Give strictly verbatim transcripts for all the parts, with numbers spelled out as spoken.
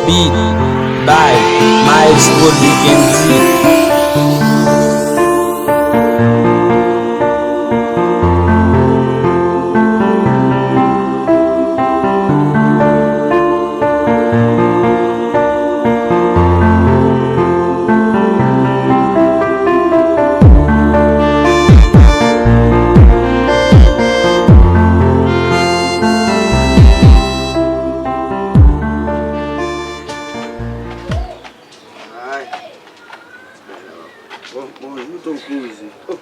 Beat by Maestro D K M Z. Ay. Bon, bonjou, Tokozi. Oh,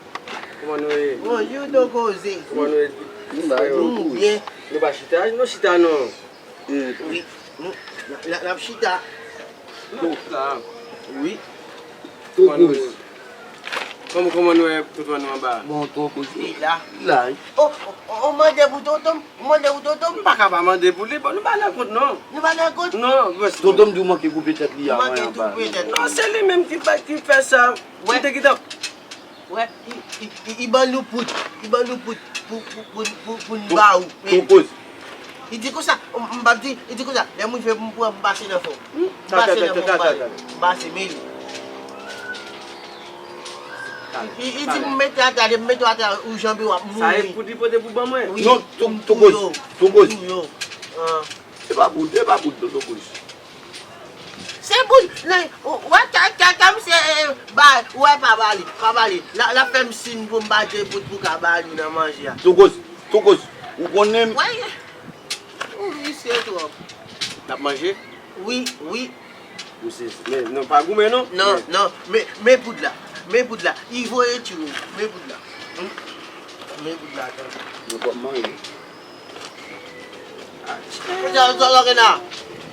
kòman nou ye? Bonjou, Tokozi. Kòman nou ye? Nou la, Tokozi. Nou byen. Nou pa chita, nou chita non. Wi. Nou, n a, n a, n ap chita. Nou chita. Wi. Kòman nou ye? Kòman, kòman nou ye, tout moun anba? Bon, Tokozi. Li la. Li la, wi. Oh, oh, oh, mande pou tonton. Ou mande pou tonton m? M pa ka pa mande pou li. Bon, nou pa nan kont, non. Nou pa nan kont? Non, bòs. Tonton m di w manke koupe tèt li a, manke koupe tèt. Non, se li menm ki fè, ki fè sa. Wè. Kite, kite. Wè, i, i, i, i ban nou poud. I ban nou poud pou, pou, pou, pou, pou n ba ou. Pou, pou koz. I di konsa, m, m p ap di, i di konsa, lè m rive pou m pran, m pase nan fon. M pase nan fon, m pale. M pase, men li. I, i di pou m mete atè, lè m mete atè, ou janbe w ap mouri. Sa e poud li pote pou ban mwen? Wi. Non, tou, tou koz, tou koz. Pou yo. Ah. Se pa poud, se pa poud, tonton Chris. Se poud, nan, w, w, ta, ta, ta, misye, eh, eh, ba, w pa bale, pa bale. La, la fè m sin pou m ba de poud pou ka bale nan manje a. Tonton Chris, tonton Chris, ou konnen m. Wè, ou visye twòp. N ap manje? Wi, wi. Misye, men, non, pa goumen, non. Non, men, non, men, men poud la, men poud la. I voye tchou, men poud la. Hmm. Men poud la, tande. Yo pap manje. Kounye a, sa w gen la?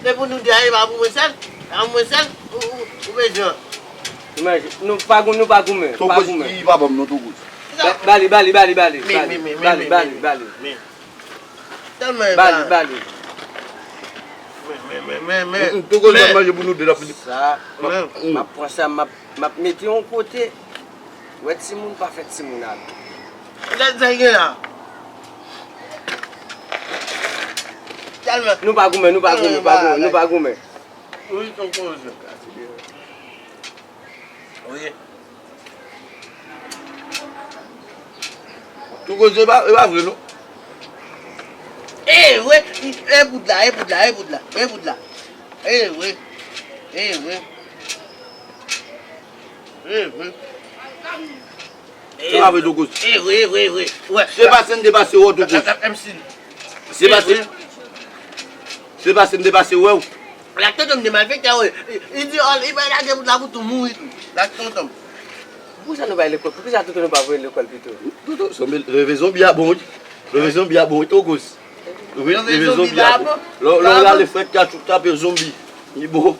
Se pou nou de a, e pa pou mwen sèl? E pa pou mwen sèl? Ou, ou, ou bezwen? Imajine, nou pa gou-, nou pa goumen, pa goumen. Li pa ban m non, tonton Chris. Ba, ba li, ba li, ba li, ba li, ba li, ba li, ba li, ba li. Tèlman e ba li, ba li. Men, men, men, men, men. Tonton Chris, manje pou nou de la. Sa, men, m ap pran sa, m ap, m ap mete yon kote. Wè timoun pa fè timoun ale. Gad sa gen la. Tèlman. Nou pa goumen, nou pa goumen, nou pa goumen, nou pa goumen. Wi, tonton Chris. Wi. Tonton Chris, e pa, e pa vre, non. E vre, e poud la, e poud la, e poud la, e poud la. E vre, e vre. E vre. Se pa vre, tonton Chris. E vre, e vre, e vre. Wè. Se pase m te pase wè w, tonton Chris. M C. Se pase, se pase m te pase wè w. Lage tonton m de malfektè, wi. Li di, oh, li bay lage pou la pou tou mouri tou. Lage tonton m. Poukisa nou bay lekòl? Poukisa tonton nou pa voye lekòl pito? Tonton, sanble leve zonbi a bon, wi. Leve zonbi a bon, wi, tonton Chris. Wi, leve zonbi a bon. Lè, lè w ale frèt kachou tape zonbi. Li bon.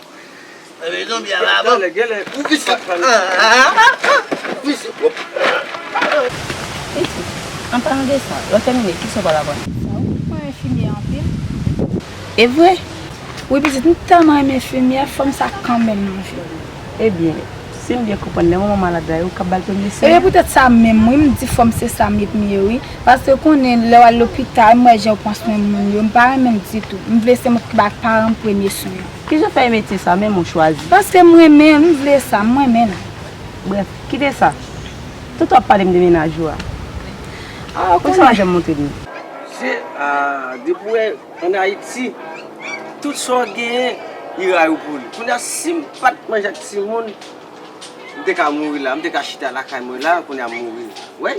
Leve zonbi a pa bon. Ou visye. Ah, ah, ah, ah. Ou visye. Hop. Mesye, an palan de sa, lè w tèmine, kisa w pral aprann? Sa ou mwen enfimyè anpil. E vre? Wi, pitit, m tèlman renmen enfimyè, fò m sa kanmenm nan vi m. Ebyen, si m byen konprann, lè manman w malad la, e ou k ap ba l premye swen an? Ebyen, poutèt sa menm, wi, m di fò m se sa m ye pou m ye, wi. Paske w konnen, lè w al lopital, m wè jan yo pran swen moun yo, m pa renmen l ditou. M vle se mwen ki ba paran m premye swen an. Kijan w fè e metye sa menm ou chwazi? Paske m renmen l, m vle sa, m renmen l. Brèf, kite sa. Tout w ap pale m de mennaj ou a. Ah, ou konnen. Poukisa w pa janm montre m li? Se, ah, depi w wè ann Ayiti, tout sa w genyen, li rayi w pou li. Kounye a, si m pa t manje ak timoun, m te ka mouri la, m te ka chita lakay mwen la, kounye a m mouri. Wè?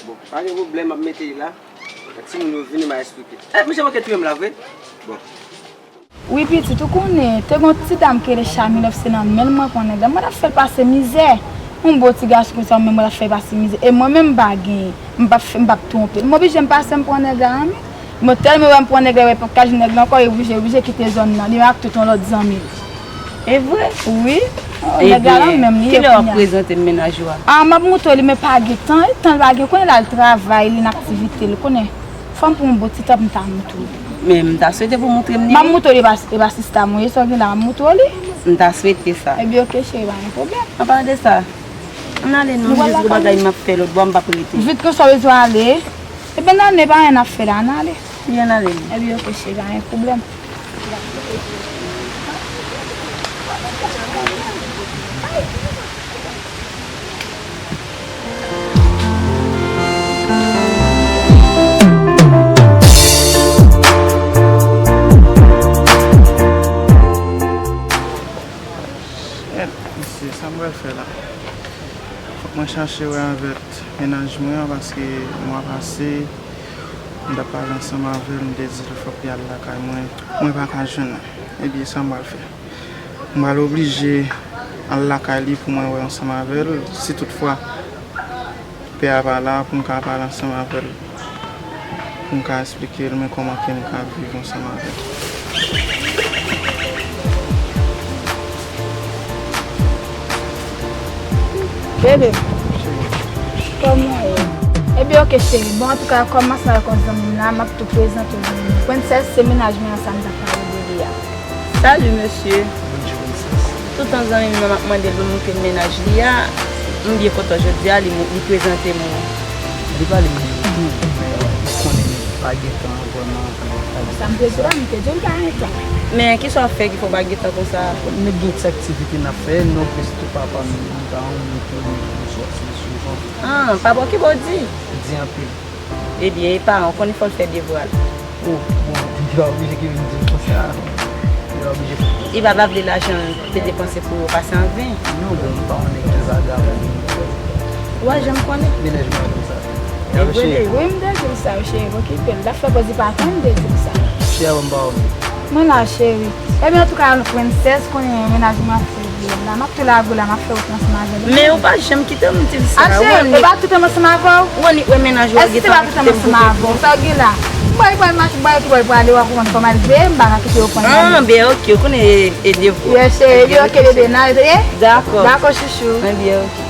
Bon, pa gen pwoblèm, m ap mete li la. Lè timoun yo vini, m a esplike. Eh, misye manke touye m la vre. Bon. Wi, pitit, ou konnen, te gon ti dam ki rele Chamilòf, se nan men l mwen pran nèg la. Mwen t ap fè l pase mizè. Yon bon ti gason konsa, mwen, mwen t ap fè l pase mizè. E mwen menm, m pa genyen. M p ap fè, m p ap twonpe l. M oblije m pase, m pran nèg la nan men. Mwen tèlman wè m pran nèg la, wè pa ka jwenn nèg la ankò, li oblije, oblije kite zòn nan. Li menm ak tout yon lòt zanmi l. E vre? Wi. Oh, nèg la nan men m li ye kounye a. Ebyen, kilè w ap prezante m mennaj ou a? Ah, m ap montre w li, men pa gen tan, e tan l pa gen, konnen l al travay, li nan aktivite l, konnen. Fò m pran yon bon ti tan pou m ta montre w li. Men m ta swete pou w montre m li. M ap montre w li, e pa, e pa sista mwen ye, sa w gen la, m ap montre w li. M ta swete sa. Ebyen, oke, cheri, pa gen pwoblèm. An palan de sa, ann ale non, m gen yon bagay m ap fè lòt bò, m p ap rete. Vit ke sa w bezwen ale. Ebyen, ann ale, pa anyen n ap fè la, ann ale. Byen ale. Ebyen, ok, cheri, pa gen pwoblèm. Shit, mesye, sa m pral fè la? Fòk mwen chache wè avèk mennaj mwen an, paske mwa pase, m t ap pale ansanm avè l, m te di l fòk li al lakay mwen. Mwen pa ka jwenn li. Ebyen, sa m pral fè? M pral oblije al lakay li pou mwen wè ansanm avè l. Si toutfwa pè a pa la, pou m ka pale ansanm avè l, pou m ka eksplike l men kòman ke m ka viv ansanm avè l. Bebe, kòman w ye? Ebyen, ok, cheri. Bon, antouka, kòm m ansanm avèk yon zanmi m la, m ap tou prezante w zanmi m. Princess, se mennaj mwen an sa m t ap pale de li a. Salut, monsieur. Bonjou, princess. Toutan zanmi m nan m ap mande l pou l montre m mennaj li a, m byen kontan jodi a, li, li prezante m ou. Li pale m de ou tou, men ou konnen pa gen tan vrèman pou nou pale. Sa m te di w la, m te di w l pa gen tan. Men kisa w ap fè ki fè w pa gen tan konsa? Nèg gen ti aktivite n ap fè, nou prèske papa m, nou pa anvi pou nou sòti souvan. Ah, papa w ki bò w di? Di anpil. Ebyen, e paran w konnen fò l fè devwa l. Oh, bon, li pa oblije ki vin di m konsa. Li pa oblije fè konsa. Li pa, pa vle lajan l te depanse pou yo pase an ven. Non, bon, m pa yon nèg ki vagabon. Ou pa janm konnen. Mennaj mwen konsa. E vre, wi, m te di l sa, cheri, okipe l. L ap fè pòz li pa konn, m te di l sa. Cheri, a ban m pawòl mwen. Mwen la, cheri. Ebyen, antouka, Princess, konnen mennaj mwen ap fè vye la. M ap tou lage w la, m ap fè wout ansanm avè l. Men ou pa janm kite m di l sa. A, cheri, e pa tout ansanm avè w? Ou annik wè mennaj ou a gentan kite m pou kòkòt. Èske se pa tout ansanm avè w? Sa w gen la? M wè, m wè, m wè ki bò l prale, w a konprann kòman l vle, m pa ka kite yo pran l ale. Ah, ben, ok, ou konnen e, e devwa. Yes, cheri, ebyen, ok, bebe, n a rete, ye? Dakò. Dakò, chouchou. Ebyen, ok.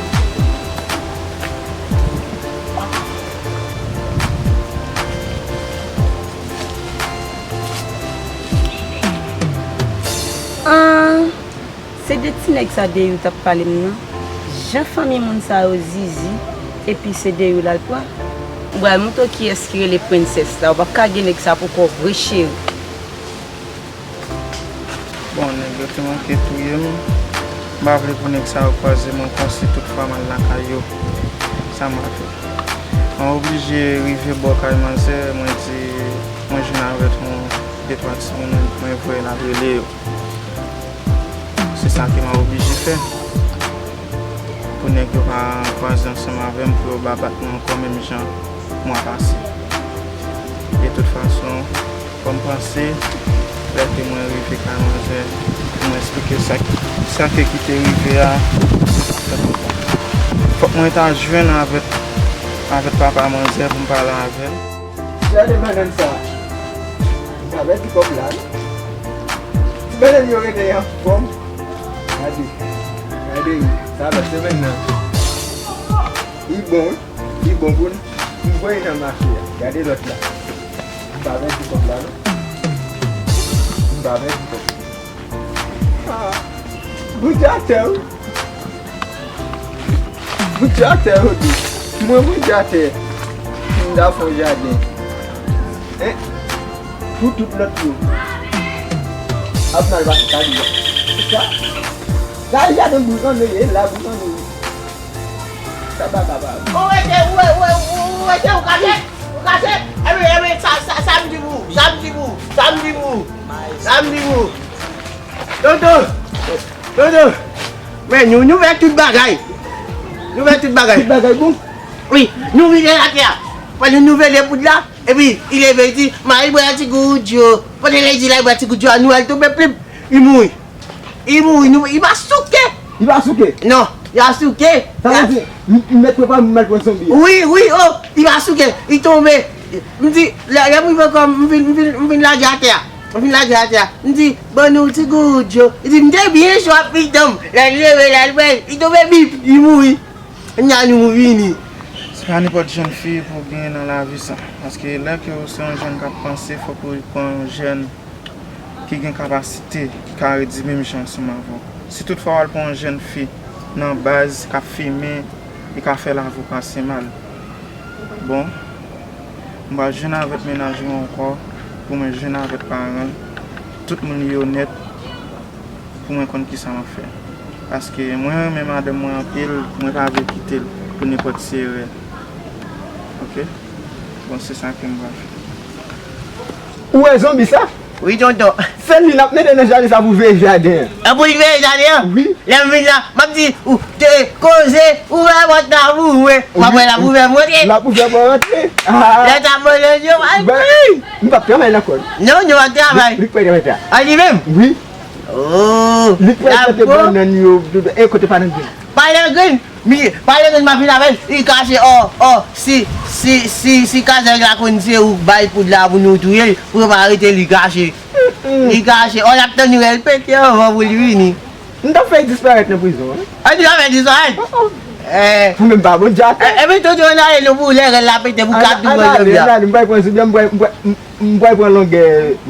Ah, se de ti nèg sa Deyou t ap pale m nan. Jan fanmi moun sa yo zizi, epi se Deyou l al pran. M pral montre w kiyès ki rele Princess la. Ou p ap ka gen nèg sa pou kò w vre, cheri. Bon, nèg yo te manke touye m. M pa vle pou nèg sa yo kwaze m ankò si toutfwa m al lakay yo. Sa m pral fè? Mwen oblije rive bò kay manzè, mwen di mwen jwenn avèk yon de twa timoun, mwen voye l al rele yo. Se sa ke mwen oblije fè. Pou nèg yo pa kwaze ansanm avè m, pou yo pa bat mwen ankò menm jan mwa pase. De tout fason, fò m panse, lè ke mwen rive kay manzè, pou mwen eksplike sa, sa ke ki te rive a, fè kontan. Fòk mwen ta jwenn avèk, avèk papa manzè pou m pale avè l. Gade bannann sa. Sa bèl ti kòb la, non? Ti bannann yo rete anfòm. Gade. Gade, sa lòt semèn nan. Li bon, wi. Li bon pou nou. M voye nan mache a. Gade lòt la. M pa pèdi kòb la, non. M pa pèdi kòb. Ah, Bondye atè, wi. Bondye atè, wi. Mwen, Bondye atè. M ta fè yon jaden. Hein? Pou tout lòt yo ap mal pase sa li a. Sa? Sa e jaden bouzon nou ye, la bouzon nou ye. Sa pa kapab. Ou rete, ou, ou, ou, ou rete, ou kache, ou kache. Epi, epi, sa, sa, sa m di pou ou, sa m di pou ou, sa m di pou ou, sa m di pou ou. Tonton, tonton, men nou, nou fè tout bagay. Nou fè tout bagay. Tout bagay bon? Wi, nou vide atè a. Pandan nou vide poud la, epi, li leve, li di, "Ma, li bwè ti goudyo." Pandan li di, "La, li bwè ti goudyo," a nou al tonbe plip, li mouri. Li mouri, nou, li pa souke. Li pa souke? Non, li pa souke. Sa vle di, m, m mèt pran pa m, m al pran zonbi a. Wi, wi, oh, li pa souke, li tonbe. M di, lè, lè m rive kò m, m vin, m vin, m vin lage atè a. M vin lage atè a. M di, "Ban nou ti goudyo." Li di, "M te byen cho ap fitan m." Lè l leve, lè l bwè, li tonbe bip, li mouri. Kounya nou vini. Se pa nenpòt jèn fi pou w genyen nan lavi sa. Paske lè ke w se yon jèn k ap panse, fòk ou pran yon jèn ki gen kapasite, ki ka redi menm jan ansanm avè w. Si toutfwa w al pran yon jèn fi nan baz k ap fimen, li ka fè lavi w pase mal. Bon, M pa jwenn avèk mennaj mwen ankò, pou mwen jwenn avèk paran l. Tout moun yo nèt, pou mwen konn kisa m ap fè. Paske mwen renmen madanm mwen anpil, mwen pa vle kite l pou nenpòt ti erè. Oke? Bon, se sa ke m pral fè. Ou wè zonbi sa? Wi, tonton. Se li n ap mete nan jaden sa pou veye jaden an. An pou l veye jaden an? Wi. Lè m vin la, m ap di, ou te koze, ouvè pòt la pou mwen. W ap wè l ap ouvè pou mwen. L ap ouvè pou rantre. Lè sa mwen lè yo, ay, wi. M p ap travay nan kò l. Non, nou p ap travay. Li, li k pral travay ta. A li menm? Wi. Oh, li k pral plante bannann yo, e kote pa nan grenn. Pa nan grenn. Mi, pale menm m ap vin avè l, li kache, ò, ò, si, si, si, si kazèk la konn se ou k bay poud la pou nou touye l, pou yo pa arete l, li kache. Li kache, ò, l ap tann rèl pete anvan pou l vini. M t ap fè l disparèt nan prizon, wi. A, li t ap fè l disparèt? Oh, oh. Eh. Ou menm pa bon djatè. Eh, epi tonton, ann ale non pou lè rèl la pete pou kat tou pran zonbi a. Ann ale, ann ale, m pral pran zonbi a, m pral, m pral, m pral pran longè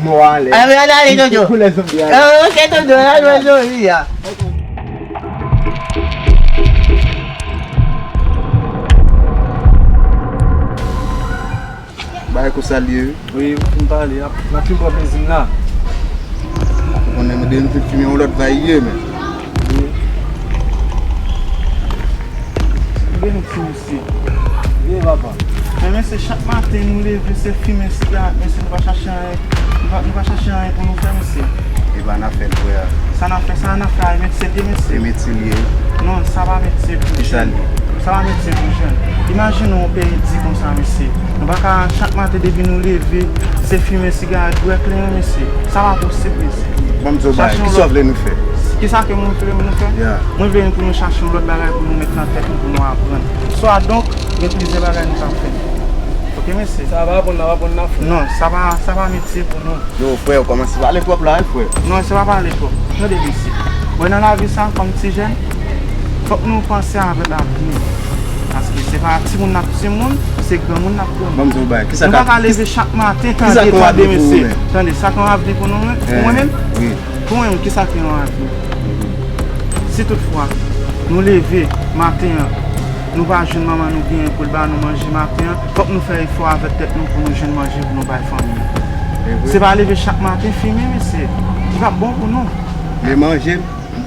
mò a anlè. Ann ale, tonton. Pou lè zonbi a. Ah, ok, tonton, ann ale pran zonbi a. Bagay konsa l ye, wi. Wi, ou fin pale, n ap, n ap fin pran plezi n la. Ou konnen, mwen, de nou fin fimen yon lòt vay ye, men. Wi. Beni ti mesye. Wi, papa. Men mesye, chak maten nou leve, se fimen sigarèt, mesye, nou pa chache anyen. Nou pa, nou pa chache anyen pou nou fè, mesye. E pa n ap fè l, frè. Sa n ap fè, sa n ap fè a, e metye l ye, mesye. E metye l ye. Non, sa pa metye pou jèn. Ki sa l ye? Sa pa metye pou jèn. Imajine w yon peyi di konsa, mesye. Nou pa ka, chak maten depi nou leve, se fimen sigarèt, bwè kleren, mesye. Sa pa posib, mesye. Ban m di w bagay, kisa w vle nou fè? Kisa ke mwen vle nou fè? Yeah. Mwen vle nou pou nou chache yon lòt bagay pou nou met nan tèt nou, pou nou aprann. Swa donk, gen plizyè bagay nou ka fè. Ok, mesye? Sa pa aprann, n ap aprann nan fè. Non, sa pa, sa pa metye pou nou. Yo, frè, ou kòmanse pale twòp la, wi, frè. Non, se pa pale twòp. Tande, mesye. Bon, nan lavi sa, kòm ti jèn, fòk nou panse avèk avni. Paske se pa timoun n ap timoun, se granmoun n ap granmoun. Ban m di w bagay, kisa k ap, nou pa ka leve chak maten, tande, tande, mesye. Tande, sa k yon avni pou nou, men, pou mwen menm? Wi. Pou mwen menm, kisa k yon avni? Si toutfwa, nou leve maten an, nou pa jwenn manman nou genyen pou l ba nou manje maten an, fòk nou fè efò avèk tèt nou pou nou jwenn manje pou nou bay fanmi nou. Se pa leve chak maten fimen, mesye. Li p ap bon pou nou. Men manje,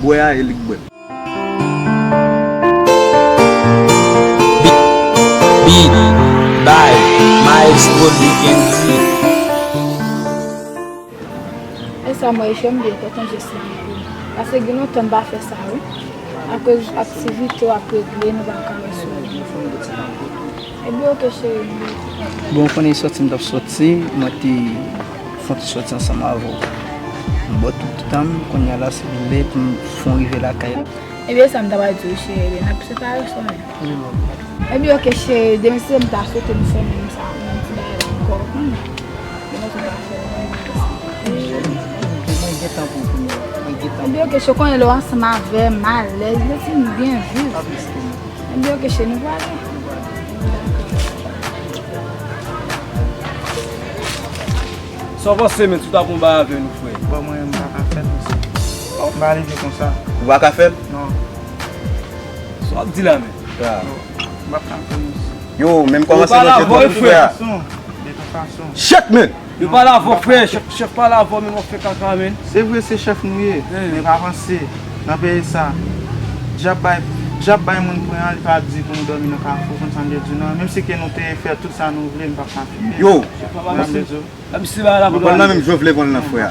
bwè a, e li k bwè. Beat, beat by Maestro D N Z. E sa mwen jwenn byen kontan jis nan kou. Paske gen lontan m pa fè sa wi. Akoz aktivite w ap regle nou pa ka wè sou. Ebyen oke cheri m. Bon, ou konnen sòti m t ap sòti, mwen te fè yon ti sòti ansanm avè w. M bò tout tan m, kounye a la se lè pou m fè yon rive lakay la. Ebyen sa m ta pral di w cheri, n ap separe sou mwen. Ebyen oke cheri, demen se m ta swete m fè menm sa, menm ti bagay la ankò. Hmm. Demen se m ta fè menm sa. Mwen gen tan pou ou, mwen gen tan. Ebyen oke cheri, konnen lè w ansanm avè m, m alèz, mwen santi m byen viv. Ebyen oke cheri, nou prale. Sa w panse, men, si w ta pran bagay avè nou, frè? Bon, mwen, m pa ka fè l, mesye. M pa leve konsa. Ou pa ka fè l? Non. Sa w ap di la, men? Non, m pa ka fè l, mesye. Yo, men m kòmanse lonje twòp wi, frè. De tout fason, de tout fason. Shit, men! Yo pale avè w, frè. Chèf, chèf pale avè w, men w ap fè kaka, men. Se vre, se chèf nou ye, men pa panse nan peyi sa. Dyab bay, dyab bay moun pran, li pa di pou nou dòmi nan kafou, konn sa m vle di w, non. Menm si ke nou te fè tout sa nou vle, m p ap ka fimen. Yo! Konn sa m vle di w. Mwen pran l nan menm jan w vle pran l nan, frè.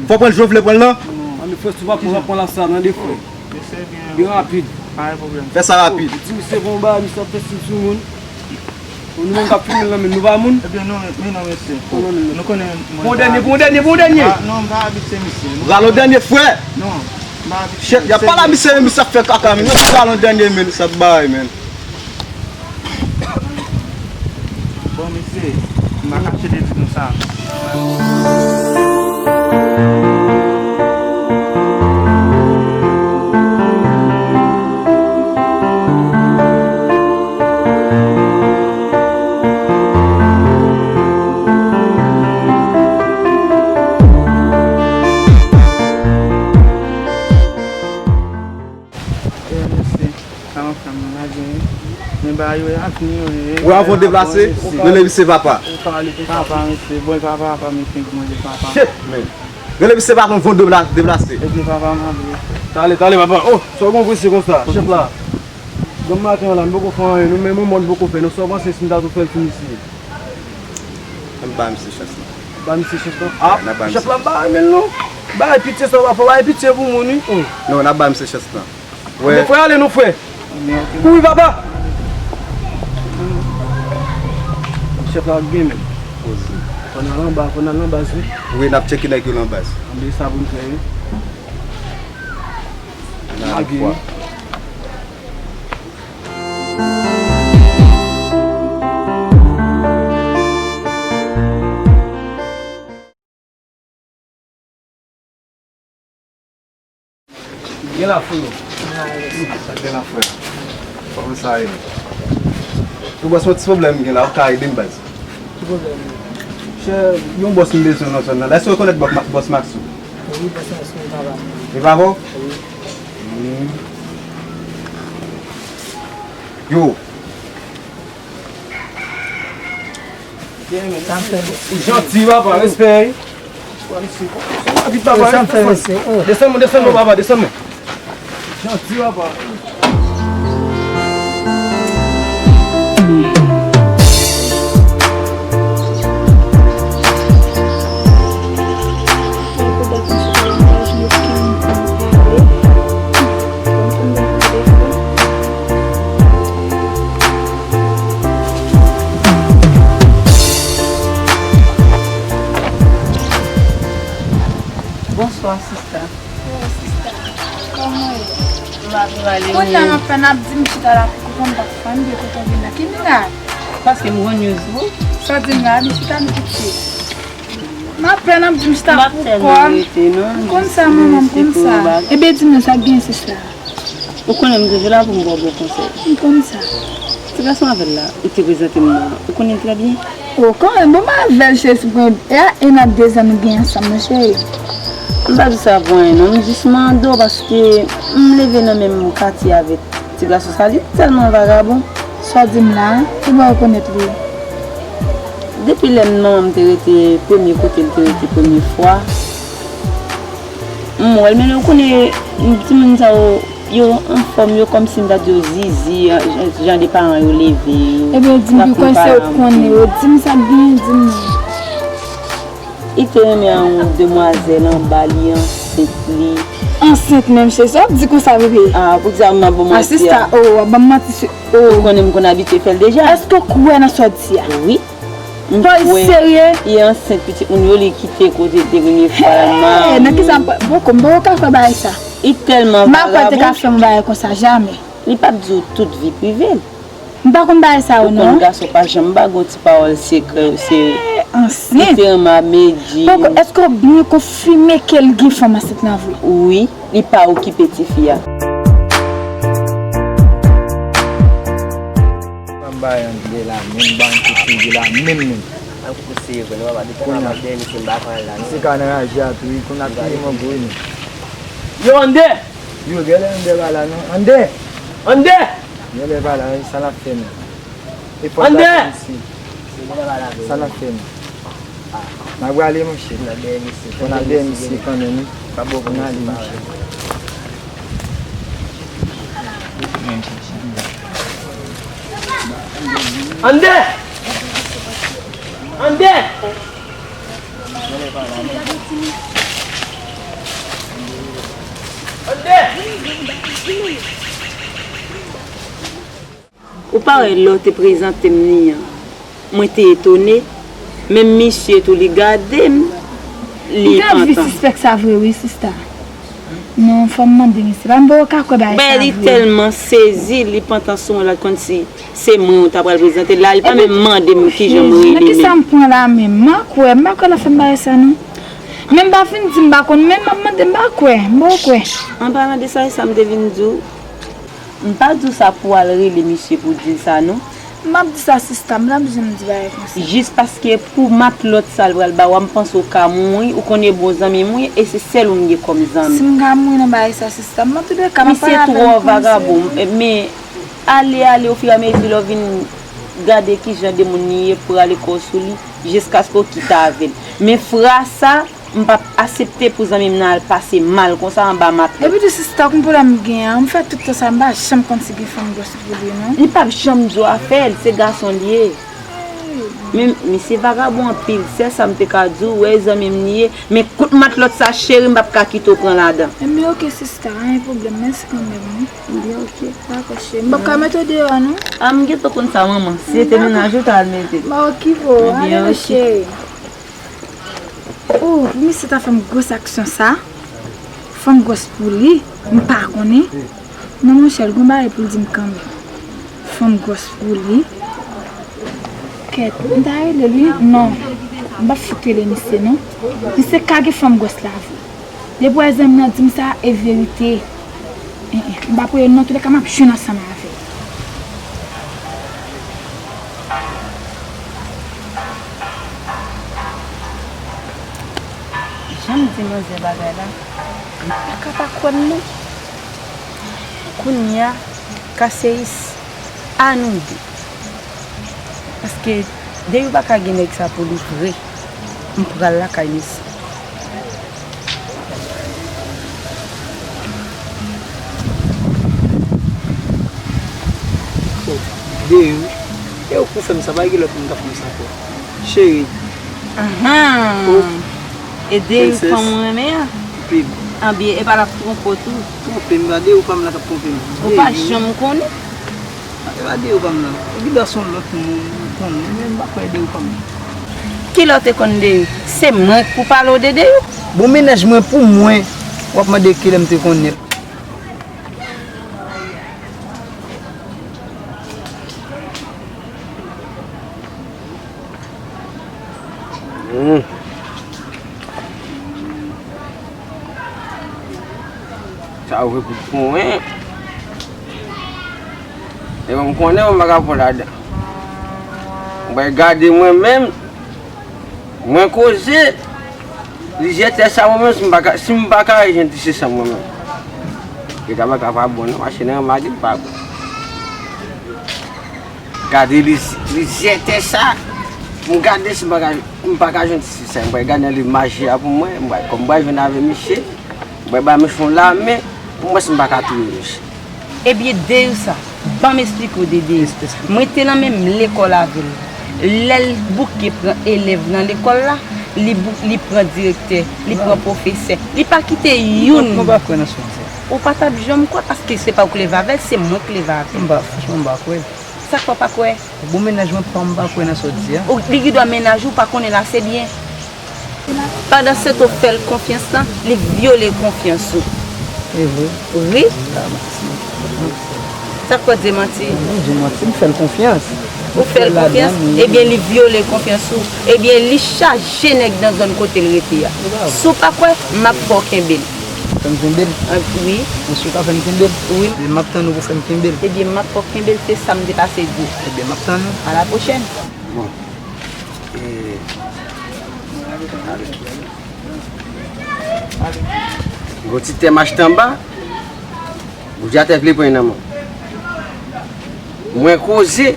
Fò w pran l jan w vle pran l nan. Ann, frè, si w pa pran, w ap pran la sa, tande, frè. Byen rapid. Fè sa rapid. Ti misye konba, misye ap fè stil sou moun. Nou menm k ap fimen l nan, men nou pa moun. Ebyen, non, men non, mesye. Nou konnen mwen pa abitye. Bon dènye, bon dènye, bon dènye. Non, m pa abitye, mesye. Rale yon dènye, frè. Non, m pa abitye. Shit, y ap pale a misye, men misye ap fè kaka, men. Rale yon dènye, men, sa bay, men. Bon, mesye, m pa kache de di nou sa. Eh, mesye, sa m ap fè m nan la genyen. Men Sa yo, e avni yo ye. Ou anvan deplase, rele misye papa. Papa, mesye, bon, papa, papa, mesye, bon, papa. Shit, man. Rele misye papa, anvan deplase. Epi papa, m ap ye. Tale, tale, papa. Oh, sa w gon prese konsa, chèf la. Granm maten an la, nou poko fè anyen, nou menm yon mòn poko fè, nou sa w panse si m ta tou fè l sou misye? Ann ba misye chans lan. Ba misye chans lan? Ah, chèf la, ba men l non. Bay pitye sa w ap fè, bay pitye pou moun, wi. Oh. Non, n ap ba misye chans lan. Wè. Frè, ale non, frè. Kouri, papa. Chèf la gen men. Fò n al anba, fò n al nan baz, wi. Wi, n ap tcheke nèg yo nan baz. Anben, sa pou n fè, wi. N al fwa. Gen la, frè. Sa gen la, frè. Kòman sa ye? Wi, bòs, yon ti pwoblèm m gen la, ou ka ede m, baz? Ki pwoblèm? Chè, yon bòs m bezwen nan zòn nan. Èske w rekonèt bòs Ma-, bòs Maxou? Wi, bòs Maxou, e papa m. E papa w? Wi. Hmm. Yo. Ou janti, papa, respè. Vit, papa, desann mwen, desann mwen, papa, desann mwen. Janti, papa. Bonswa, sista. Bonswa, sista. Kòman w ye? M pa twò ale. Kounye a m ap fè n ap di m chita la pou konn pa fann de kote w vin la. Ki miray? Paske m gon news pou ou. Sa w di m la, m chita m kite. M ap fè n ap di m chita pou kò m. M konn sa, manman, m konn sa. Ebyen, di m non, sa k gen, sista? Ou konnen m toujou la pou m ba w bon konsèy. M konn sa. Ti gason avè l la, ou te prezante m nan, ou konnen l trè byen? O, kanmenm, bon, m avè l, cheri, si pou e a en a de zan nou gen ansanm, non, cheri. M pa di sa pou anyen, non. M jis mande w paske m leve nan menm katye avèk ti gason sa, li tèlman vagabon. Sa w di m la, ki bò w rekonèt li? Depi lè manman m te rete premye kote l te rete premye fwa, m wè l, men ou konnen, timoun sa yo, yo anfòm, yo kòmsi m ta di yo zizi, jan, jan de paran yo leve yo. Ebyen, di m, ou kwè se ou konnen yo, di m sa k genyen, di m non. Li te renmen a yon demwazèl anba, li ansent li. Ansent menm, cheri, sa w ap di konsa, bebe? Ah, pou di sa, m ap ba w manti a. Ah, sista, oh, w ap ban m manti, oh. Ou konnen m konn abitye fè l deja. Èske w kwè nan sa w di a? Wi. M kwè. Serye? Li ansent pitit moun yo, li kite kote l te premye fwa la, manmi. Hey, nan kisa m pa, poko, m poko ka kwè bagay sa. Li tèlman vagabon. M pa kwè l te ka fè m bagay konsa, jamè. Li p ap di w tout vi prive l. M pa konn bagay sa yo, non. Ou konn gason pa janm ba gon ti pawòl sekrè, se. Hey, ansent. Li te renmen a Medjine. Poko, èske w byen konfime ke l gen fanm ansent nan vre? Wi, li pa okipe tifi a. Ban m bay André la menm, ban m kout figi la menm, menm. An kout seye vre, non, papa, depi m ap dèyè misye, m pa konn la, non. Misye ka nan raje a tou, wi, konn ap touye mwen gwo, wi, non. Yo, André! Yo, genlè André pa la, non. André! André! Genlè pa la, wi, sa n ap fè, non? E fò n ta fè misye. Sa n ap fè, non? N a prale, monchè. Fò n al dèyè misye kanmenm, wi. Fò n ale, monchè. Andè! Andè! Andè! Ou pa wè lè w te prezante m li an, mwen te etone, menm misye tou li gade m, li pantan. M te anvi sispèk sa vre wi, sista. Non, fò m mande misye. Pa m poko ka kwè bagay sa vre. Li tèlman sezi, li pantan sou mwen la, kòmsi se mwen ou ta pral prezante l la, li pa menm mande m kijan m rele menm. Nan kisa m pran la menm? M pa kwè, m pa kwè l ap fè m bagay sa non. Men m pa fin di m pa konn, men m ap mande, m pa kwè, m poko kwè. An palan de sa, e sa m te vin di w. M pa di w sa pou w al rele misye pou w di l sa non. M ap di sa sista m, m pa bezwen m di bagay konsa. Jis paske pou matlòt sa l pral ba w a, m panse w ka mouri, ou konnen bon zanmi m wi, e se sèl ou m gen kòm zanmi. Si m ka mouri nan bagay sa sista m, antouka m ap pale avè l konsa. Misye twò vagabon, men Ale, ale, ofiramezi lè w vin gade kijan de moun li ye, pou rale kò w sou li, jiskaske w kite avè l. Men fra sa, m p ap aksepte pou zanmi m nan al pase mal konsa anba matlot. Epi tou sista, konn pwoblèm m gen an, m fè tout tan sa, m pa janm konn si gen fanm gwòs pou li non. Li p ap janm di w afè l, se gason l ye. Men misye vagabon anpil, sèl sa m te ka di w, wè e zanmi m li ye, men kout matlot sa cheri, m p ap ka kite w pran ladan. Ebyen oke sista, pa gen pwoblèm, mèsi kanmenm wi. Ebyen oke. Dakò cheri, m p ap ka mete w deyò non. A m gentan konn sa manman, si se te mennaj ou ta al mete. Ba okipe w, ale cheri. Oh, pou misye ta fè m gwòs aksyon sa, fanm gwòs pou li, m pa konnen. Non monchè, l gon bagay pou l di m kanmenm. Fanm gwòs pou li. Kèt, m ta rele l wi. Non, m p ap fout rele misye non. Misye ka gen fanm gwòs la vre. Depi w wè zanmi m nan di m sa, e verite. Eh, eh, m p ap rele l non, antoulèka m ap jwenn ansanm avè l. Jan m di manzè bagay la, li pa ka pa kwè m non. Kounye a, Kaseyis, a nou de. Paske Deyou pa ka gen nèg sa pou li vre. M pral lakay misye. Deyou, e ou k pou fè m sa, pa gen lòt moun k ap fè m sa ankò. Cheri. Ahan. E Deyou fanm ou renmen an? Anbyen, e pa l ap twonpe w tou? Twonpe m, pa Deyou pa m la k ap twonpe m. Ou pa janm konnen. E pa Deyou pa m nan. Epi gason lòt moun m konnen, men m pa kwè Deyou pa m nan. Kilè w te konn Deyou? Se mwen k pou pale w de Deyou? Bon, mennaj mwen pou mwen, w ap mande kilè m te konnen l. Hmm. Sa ou vle pou konnen. E bon, m konnen mwen pa ka pran ladan. Mwen gade mwen menm. Mwen koze. Lizyè tè sa mwen menm, si m pa ka, si m pa ka jwenn ti sisa mwen menm. E tabak la pa bon non, mache nan magi pa bon. Gade li, li jete sa. M gade si m pa ka, m pa ka jwenn ti sisa. M pral gade nan liv maji a pou mwen. M pral, kòm m pral jwenn avè misye, m pral ba misye yon lamen pou m wè si m pa ka touye misye. Ebyen, Deyou sa, ban m esplike w de Deyou. Mwen te nan menm lekòl avè l. Lè l bouke pran elèv nan lekòl la, li bou-, li pran direktè, li pran pwofesè. Li pa kite youn. Mwen pa kwè nan sa w di a. Ou pa t ap janm kwè paske se pa ou k leve avè l, se mwen k leve avè l. M pa, franchman, m pa kwè. Sa k fè w pa kwè? Bon, mennaj mwen pa, m pa kwè nan sa w di a. Ou, li gendwa mennaj ou, pa konnen l ase byen. Pandan se tan w fè l konfyans lan, li vyole konfyans ou. E vre? Wi. Sa k fè w di manti? M di w manti, m fè l konfyans. Ou fè l konfyans, ebyen li vyole konfyans ou. Ebyen li chaje nèg nan zòn kote l rete a. Si w pa kwè, m ap fè w kenbe l. Fè m kenbe l? Ah, wi. Mesye ka fè m kenbe l? Wi. Ebyen m ap tann ou pou fè m kenbe l. Ebyen m ap fè w kenbe l, se sa m te pase di w. Ebyen m ap tann ou. A la pwochèn. Bon. E, ale. Gwo ti tè m achte anba. Goudjatè vle pran nan men w. Mwen koze,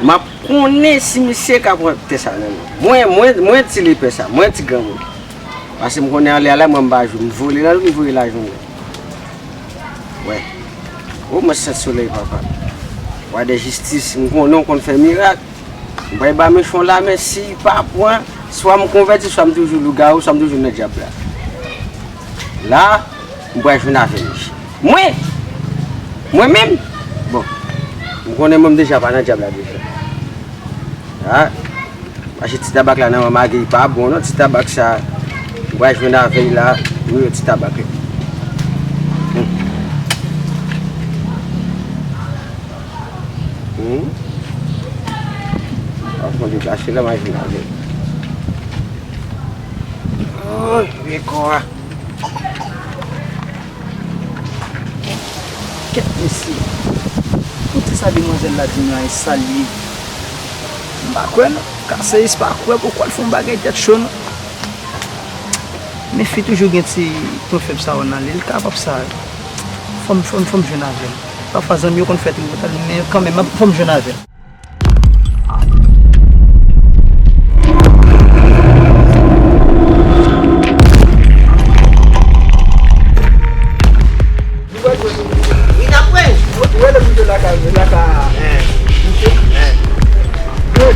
m ap konnen si misye ka pran tè sa nan men w. Mwen, mwen, mwen ti lepè sa, mwen ti granmoun. Paske m konnen anlè a la, mwen m pa jwe, m vole nan lari, m voye lajounen. Wè. O mwen sèt solèy papa. Wa de jistis, m konnen w konn fè mirak. M pral ba mechan w lamen, si l pa pran, swa m konvèti, swa m toujou lougawou, swa m toujou nan dyab la. La, m pral jwenn avè misye. Mwen! Mwen menm? Bon, m konnen mwen m deja pa nan dyab la deja. A, mache ti tabak la nan men m, li pa bon non, ti tabak sa, m pral jwenn avè l la, wi, ti tabak la. Hmm. Hmm? Ap konn deplase la, m al jwenn avè l. Oy, vye kò a. Kèt mesye. Koute sa demwazèl la di m la, e sa l ye. M pa kwè non. Kaseyis pa kwè, poukwa l fè yon bagay tèt cho non. Men fi toujou gen ti pwen fèb sa yo nan li, l kapab sa. Fò m, fò m, fò m jwenn avè l. Pafwa zanmi yo konn fè tripotay, men kanmenm, fò m jwenn avè l. Wi, n ap wè. Ou rele mouche lakay, lakay. Mouche. Good.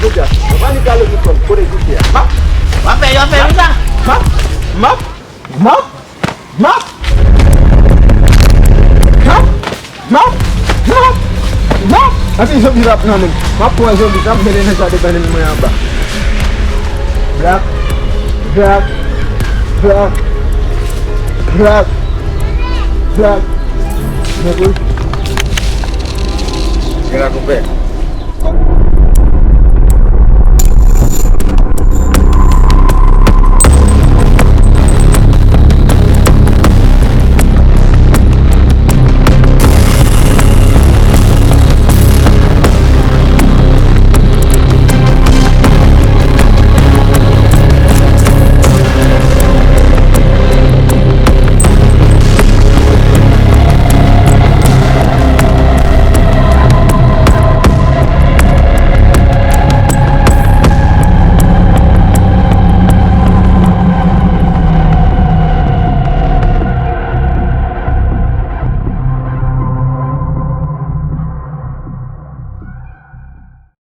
Good job. Mwen pa ni kale mouton. Kote mouche a? Map. W ap fè, yo fè wi sa. Map. Map. Map. Map. Map. Map. Map. Map. Epi zonbi va pran menm. M ap pran zonbi sa, m mete nan jaden bannann mwen anba. Blak. Blak. Blak. Blak. Blak. Mwen tou. Gen la konpè.